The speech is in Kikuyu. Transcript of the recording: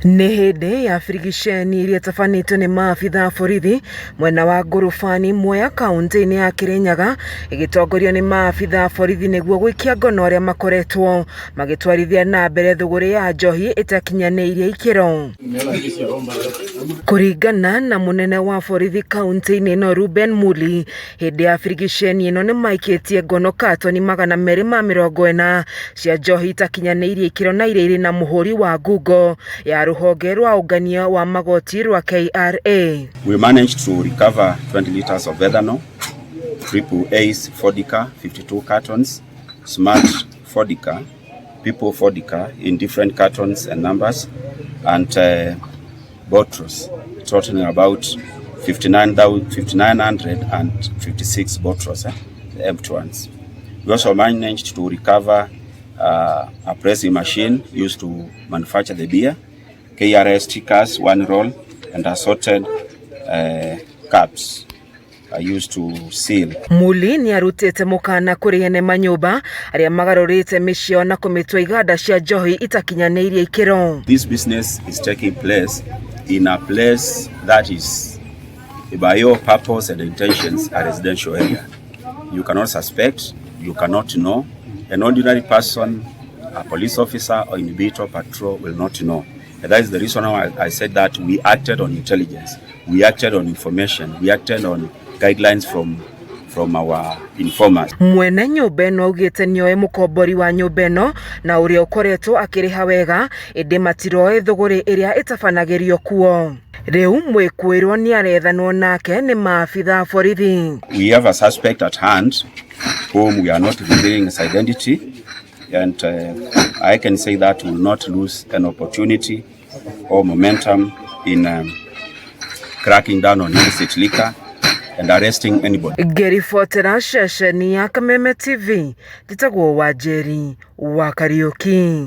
Nĩ hĩndĩ ya birigiceni iria ĩtabanĩtio nĩ maabitha a borithi mwena wa Ngũrũbani, Mwea kaũntĩ-inĩ ya Kĩrĩnyaga ĩgĩtongorio nĩ maabitha a borithi nĩguo gũikia ngono arĩa makoretwo magĩtwarithia na mbere thũgũrĩ ya njohi ĩtakinyanĩirie ikĩro. Kũringana na mũnene wa borithi kaũntĩ-inĩ ĩno Reuben Muli, hĩndĩ ya birigiceni ĩno nĩ maikĩtie ngono katoni 240 cia njohi itakinyanĩirie ikĩro na iria irĩ na mũhũri wa ngungo ya rũhonge rwa ũngania wa magoti rwa KRA. We managed to recover 20 liters of ethanol, triple Ace vodka 52 cartons, smart vodka, people vodka in different cartons and numbers, and bottles, totaling about 5,956 bottles, the empty ones. We also managed to recover a pressing machine used to manufacture the beer, KRS stickers, one roll, and assorted caps used to seal. Muli nĩ arutĩte mũkana kũrĩ ene manyũmba arĩa magarũrĩte mĩciĩ na kũmĩtua iganda cia njohi itakinyanĩirie ikĩro. This business is taking place in a place that is by your purpose and intentions a residential area. You cannot suspect, you cannot know. An ordinary person, a police officer or individual patrol will not know. And that is the reason why I said that we acted on intelligence, we acted on information, we acted on guidelines from our informers. Mwene nyũmba ĩno augĩte nĩoĩ mũkombori wa nyũmba ĩno na ũrĩa ũkoretwo akĩrĩha wega ĩndĩ matiroĩ thũgũrĩ ĩrĩa ĩtabanagĩrio kuo. Rĩu mwĩkũĩrwo nĩ arethanwo nake nĩ maabitha a borithi. We have a suspect at hand whom we are not revealing his identity, and I can say that we will not lose an opportunity or momentum in cracking down on illicit liquor and arresting anybody. Ngĩribotera ceceni ya Kameme TV, njĩtagwo Wanjeri wa Kariũki.